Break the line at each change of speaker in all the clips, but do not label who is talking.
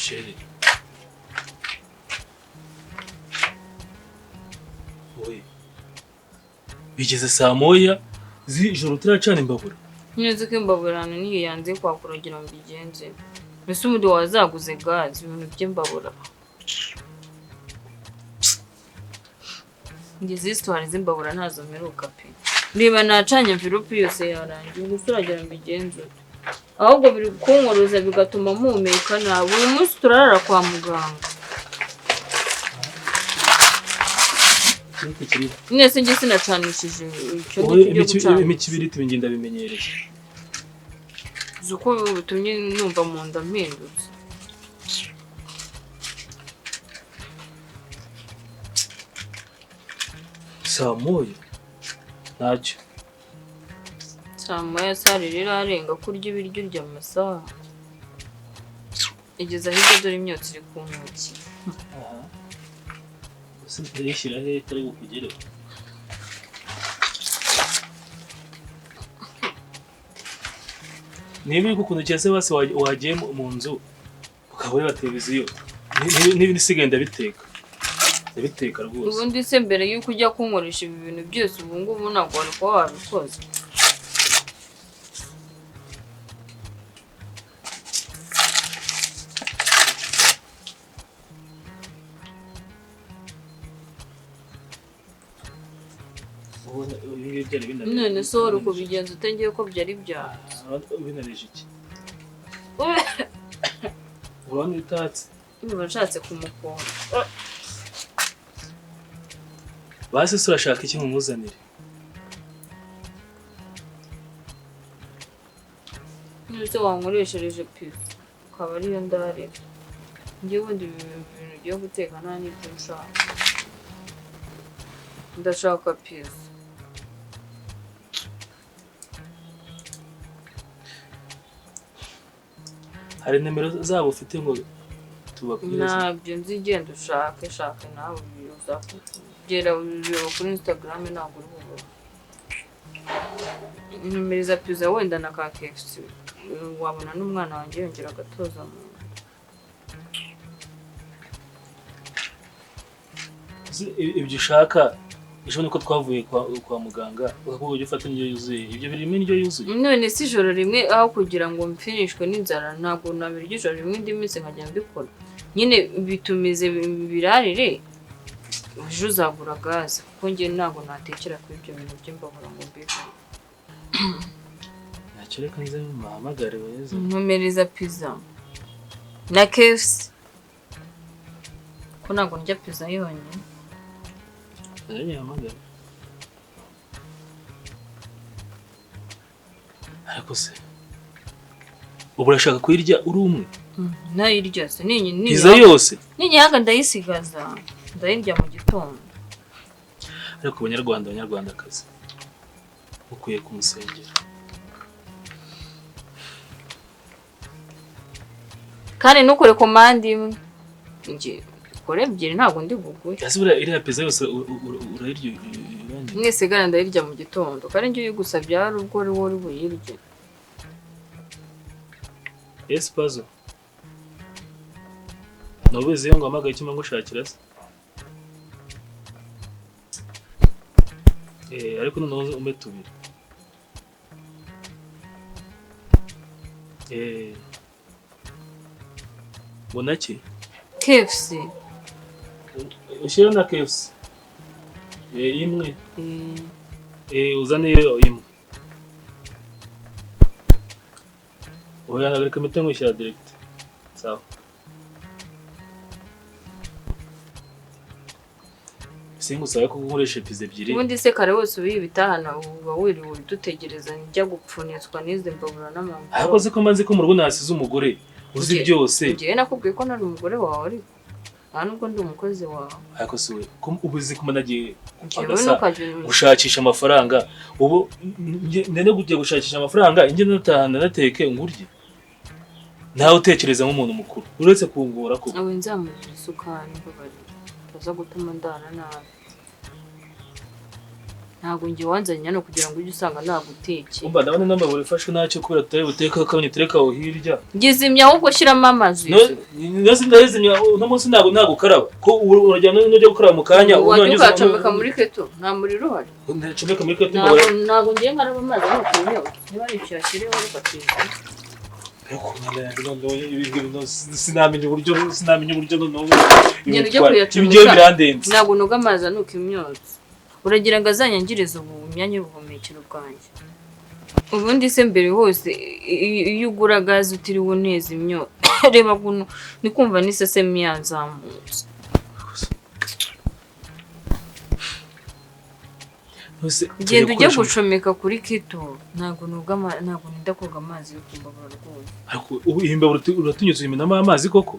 Chéri. Oye. Bigeze saa moya z'ijoro utaracana imbabura.
Nzi ko imbabura niyo yanze kwakura kugira ngo mbigenze. Mbese ubundi wazaguze gazi ibintu by'imbabura. Ngize histoire z'imbabura ntazo mperuka pe. Niba nacanye envelope yose yarangiye, gusa uragira mbigenze ute? Ahubwo biri kunkoroza bigatuma mpumeka nabi. Uyu munsi turarara kwa muganga. Mwese njye sinacanishije icyo ngicyo cyo gucana.
Imikibiriti ngenda bimenyereye.
Uzi uko bitumye numva mu nda mpindutse.
Saa moya ntacyo.
Saa moya sare rero arenga kurya ibiryo urya amasaha. Igeze ahirya dore imyotsi iri ku ntoki.
Ndayishyira he itari bukugereho? Niba iri kukuntukira se basi wagiye mu nzu ukaba ureba televiziyo, n'ibindi isigaye ndabiteka. Ndabiteka rwose.
Ubundi se mbere y'uko ujya kunkoresha ibi bintu byose ubu ngubu ntabwo wari kuba wabikoze. None se wari kubigenza ute ngiye ko byari byanze?
Binareje iki? Urabona itatse?
Niba nshatse kumukunda.
Basi se urashaka iki nkumuzanire?
None se wankoreshereje pizza ukaba ariyo ndarira. Njye ubundi ibi bintu ugiye guteka nta n'ibyo nshaka. Ndashaka pizza.
Hari nimero zabo ufite ngo tubabwire?
Ntabyo nzi, genda ushake shake nawe uzakugera kuri Instagram ntabwo uri bubone. Nimero za pizza wenda na ka KFC wabona n'umwana wanjye yongera agatoza mu nda.
Ibyo ushaka ejo niko twavuye kwa muganga bakakubwira ujye ufata indyo yuzuye, ibyo birimo indyo yuzuye.
None si ijoro rimwe aho kugira ngo mfinishwe n'inzara ntabwo nabirya ijoro rimwe indi minsi nkajya mbikora. Nyine bitumize birarire ejo uzagura gaze kuko njye ntabwo natekera kuri ibyo bintu by'imbabura ngo mbivemo.
Ntacyo reka nze muhamagare weze.
Ntumereza pizza na KFC ko ntabwo ndya pizza yonyine.
Ariko se ubu urashaka kuyirya uri umwe?
Ntayirya se
pizza yose
ninyihaga ndayisigaza ndayirya mu gitondo.
Ariko abanyarwanda abanyarwandakazi mukwiye kumusengera.
Kandi ntukore komande imwe, njye kore ebyiri ntabwo ndi buguhe.
Ese buriya iriya pizza yose urayirya?
Mwese gana ndayirya mu gitondo kandi njye uyigusabye hari ubwo uri wowe buyirye.
Ese pazo nubizi iyo ngo hamagaye icyo ngushakira se? Ariko noneho umpe tubiri. Mbona ki?
KFC.
Ushyire na KFC. Imwe. Uzane iyo imwe. Oya reka mpite nkwishyura direct. Sawa. Singusaba ko nkoresha pizza ebyiri.
Ubundi se kare wose ubibitahana uba wiriwe udutegereza njya gupfunitswa n'izi mbabura n'amaguru.
Ariko se ko mbanze ko mu rugo nasize umugore uzi byose.
Njyewe nakubwiye ko nari umugore wawe ariko nta nubwo ndi umukozi wawe.
Ariko se we ko ubuzi ko nagiye gushakisha amafaranga ubu nene kujya gushakisha amafaranga inge natahana nateke ngurye. Nawe utekereza nk'umuntu mukuru uretse kungora ko.
Awe nzamurira isukari mbabarira. Utaza gutuma ndara nabi. Ntabwo njye wanzanye hano kugira ngo ujye usanga nagutekeye.
Umva, ndabona n'imbabura ifashwe ntacyo kubera tutari buteke, akabonye tereka aho hirya.
Ngizimya ahubwo, shyiramo amazi.
Nose ndahizimya uno munsi, ntabwo ukaraba ko urajya nujya gukaraba mu kanya.
Wajya
Nurangiza-
ukayacomeka muri kettle, nta muriro uhari.
Ntacomeka muri kettle
Ntabwo
imbabura.
Ntabwo ngiye nkaraba amazi hano ku myotsi. Niba ari icyo yashyireho, reka tuyihe.
Ariko mwana yanjye, noneho ibi ngibi no sinamenya uburyo noneho
Ngenda ujye
ibi
kuyacomeka.
ngibi birandenze.
Ntabwo noga amazi anuka imyotsi. Uragira ngo azanyangirize ubu myanya y'ubuhumekero bwanjye? Ubundi se mbere hose iyo ugura gaze utiriwe uneza imyotsi? Reba ukuntu ndi kumva n'isesemi yazamutse.
Nose
Genda ujye
gukoresha-
gucomeka kuri kettle. Ntabwo noga ntabwo nenda koga amazi yo kumbabura rwose.
Ariko ubu iyi mbabura uratinyutse uyimenamo amazi koko?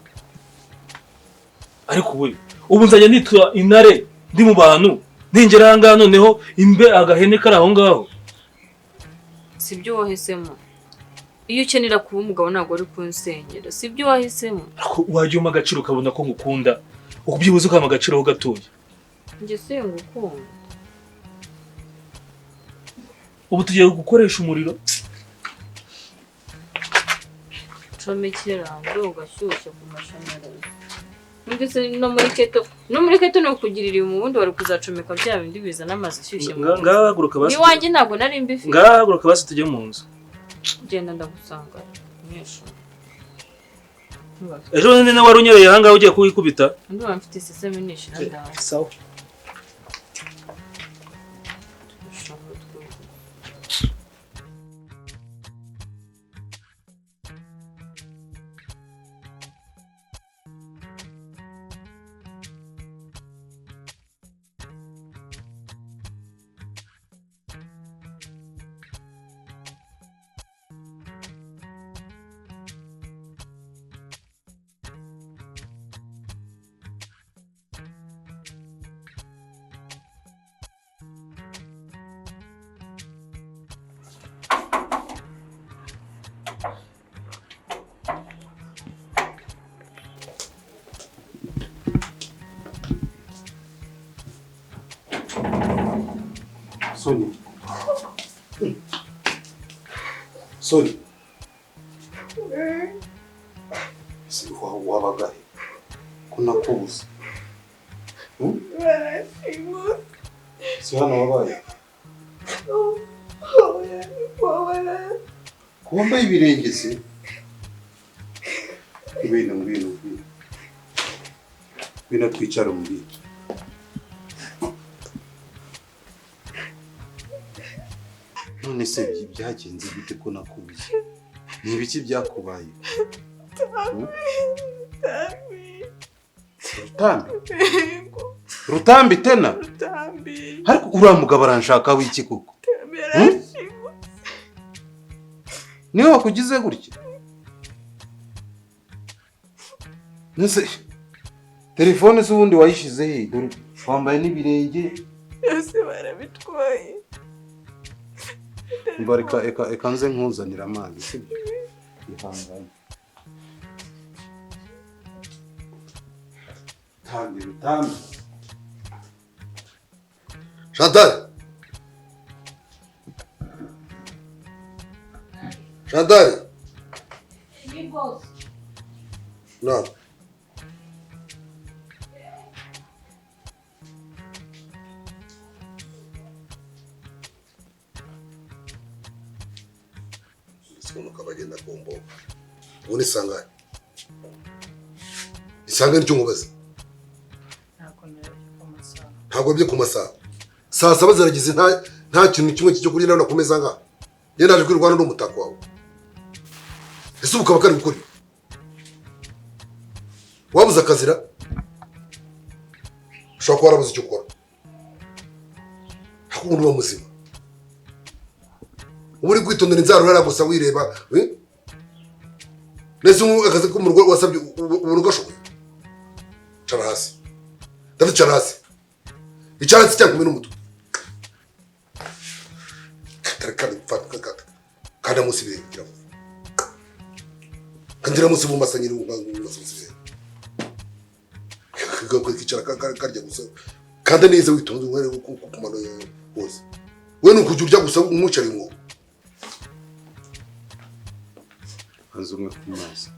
Ariko ubu nzajya nitwa intare ndi mu bantu, ningera aha ngaha noneho imbe agahene kari aho ngaho.
Si byo wahisemo. Iyo ukenera kuba umugabo ntabwo wari kunsenyera. Si byo wahisemo.
Ariko wajya umpa agaciro, ukabona ko ngukunda, ubyibuze ukampa agaciro ho gatoya.
Njye singukunda.
Ubu tugiye gukoresha umuriro.
Comekera ndo ugashyushya ku mashanyarazi. Ndetse no muri kettle ni ukugirira mu wundi wari kuzacomeka bya bindi bizana amazi ashyushye mu nzu.
Ngaha haguruka basi.
Iwanjye ntabwo nari mbifite.
Ngaha haguruka basi tujye mu nzu.
Genda, ndagusanga umunyeshuri.
Ejo bundi nawe wari unyereye aha ngaha ugiye kuwikubita.
Ndumva mfite isesemi, nishira ndaza.
Sawa.
Ushobora twumva.
Soni. Soni. Ese wabaga he? Ko nakubuze? Hmm? Si hano wabaye? Ko wambaye ibirenge se? Ngwino, ngwino, ngwino. Ngwino twicare umbwire. None se byagenze gute ko nakubuze? Ni ibiki byakubaye? Hmm? Rutambi? Rutambi tena? Ariko uriya mugabo aranshaka w'iki koko? Hmm? Niwe wakugize gutya? Nese telefone se ubundi wayishize he? Dore wambaye n'ibirenge.
Byose barabitwaye.
Umva, reka nze nkuzanira amazi, sibyo? Ihangane. Rutambi, Rutambi.
Chantal, Chantal. No. Sikono bagenda komboka. Ubu ni sangahe? Ni sangahe nicyo nkubaza?
Ntabwo narebye ku masaha.
Ntabwo byo ku masaha. Saa 7 zirageze, nta kintu kimwe cyo kurya ndabona ku meza ngaha. Njye naje kwirwana n'umutako wawe. Ese ubu kaba kari gukora? Wabuze akazira? Ushobora kuba warabuze icyo ukora. Ariko ubundi uba muzima. Uba uri kwitondera inzara urara gusa wireba. Eh? Mbese ubu akazi ko mu rugo wasabye ubu ugashoboye? Cara hasi. Ndavuze cara hasi. Icara hasi cyangwa kumena umutwe. Kata kata kata kata. Kanda munsi ibirenge kugira ngo. Kandira munsi bumasa nyiri bumasa munsi ibirenge. Kicara karya gusa. Kanda neza witonze unkwere ku mano yawe. Hose we ni ukujya urya gusa umwicare ngo
hanze umwe ku mazi.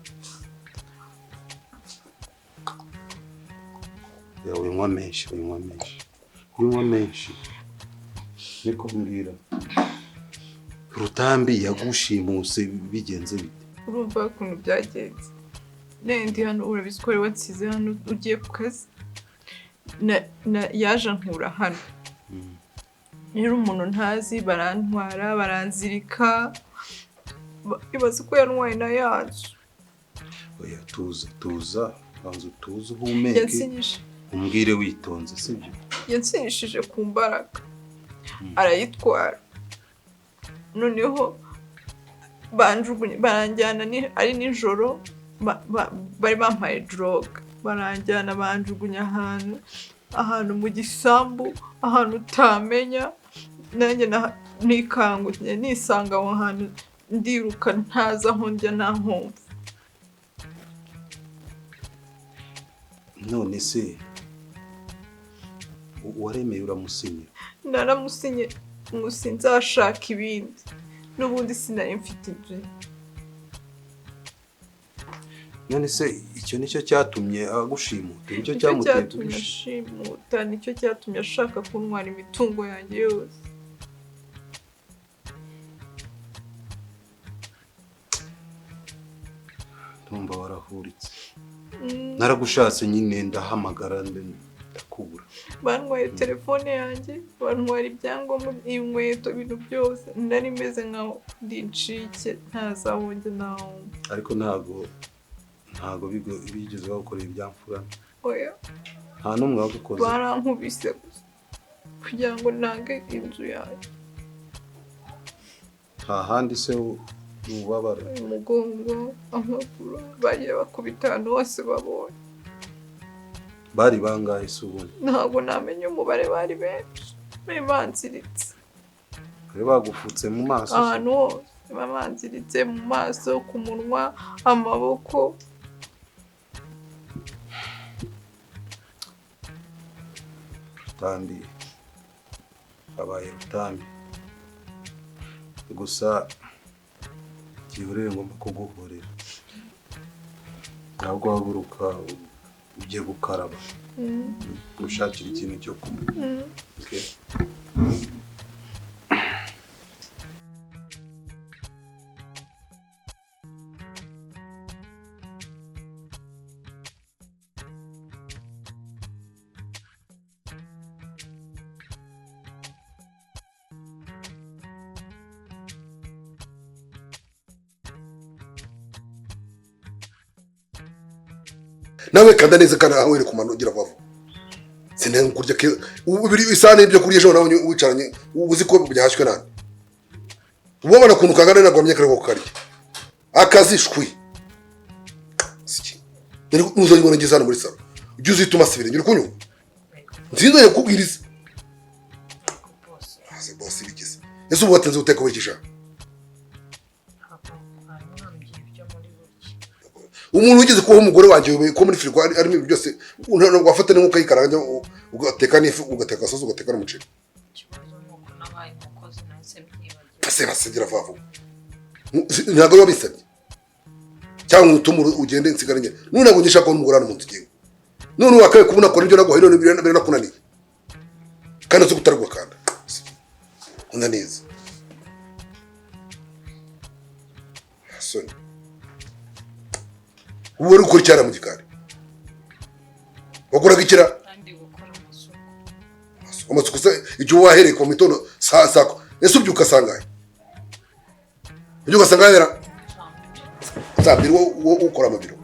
Ya unywa menshi, unywa menshi, unywa menshi. Niko mbwira. Rutambi yagushimuse bigenze bite?
Urumva ukuntu byagenze. Ndi hano urabizi ko wari wansize hano ugiye ku kazi. Yaje ankura hano. Rero umuntu ntazi barantwara baranzirika. Ibaze ko yantwaye na yacu.
Oya tuza tuza banza utuze uhumeke. Umbwire witonze sibyo?
Yansinyishije ku mbaraga. Arayitwara. Noneho banjugunye baranjyana ari nijoro bari bampaye drogue baranjyana banjugunya ahantu mu gisambu ahantu utamenya nanjye nikanguye nisanga aho hantu ndiruka ntaza aho njya nta nkumva.
None se waremeye uramusinyira?
Naramusinye ngo nzashaka ibindi n'ubundi sinari mfite inzu.
None se icyo nicyo cyatumye agushimuta? Nicyo cyamuteye
kugushimuta? Nicyo cyatumye ashaka kuntwara imitungo yanjye yose.
Ndumva warahuritse. Naragushatse nyine ndahamagara ndakubura.
Bantwaye telefone yanjye, bantwara ibyangombwa, inkweto, ibintu byose. Nari meze nkaho ndi incike ntazi aho njya n'aho mva.
Ariko ntago bigeze bagukorera ibyamfura?
Oya.
Nta n'umwe wagukoze?
Barankubise gusa kugira ngo ntange inzu yanjye.
Nta handi se ubabara?
Umugongo, amaguru, bagiye bakubita ahantu hose babonye.
Bari bangahe se ubundi?
Ntabwo namenya umubare, bari benshi. Bari banziritse.
Bari bagufutse mu maso?
Ahantu hose babanziritse, mu maso, ku munwa, amaboko.
Rutambi abaye Rutambi. Gusa gihorere ngomba kuguhorera. Ntabwo uhaguruka ugiye gukaraba. Gushakira ikintu cyo kunywa. Okay.
Nawe kanda neza kana aho uri kumano ugira vuba. Sinenga kurya ubiri isahani ibyo kurya ejo nawe wicaranye uzi ko byahashywe nande. Ubona kuntu kangana nagwamye kare ko karya. Akazi shwi. Siki. Nari nuzanye ngeze hano muri salo. Ujye uzituma sibire nyiri kunywa. Nziza yakubwiriza. Ase boss bigeze. Ese ubu watenze uteka wikisha. Umuntu wigeze kuba umugore wanjye ko muri firigo arimo ibintu byose wafata n'inkuka yikaranga ugateka n'ifu ugateka sosi ugateka n'umuceri.
Ikibazo nuko nabaye umukozi nahise mbyibagiwe.
Ase basegira vuba. Ntabwo wabisabye. Cyangwa utumure ugende nsigare njye. None ntabwo ngishaka ko umugore hano mu nzu ngiwe. None wakaye kubona ko nibyo naguhaye none birakunaniye. Kandi uzi kutarwa kanda. Una neza. Soni. Ubu wari ukora icyara mu gikari. Wakoraga ikira?
Kandi gukora amasuku.
Amasuku se igihe wahereye ku mitondo saa sako. Ese ubyuka sangahe? Ubyuka sangahe ra? Saa mbiri wo ukora amabiro.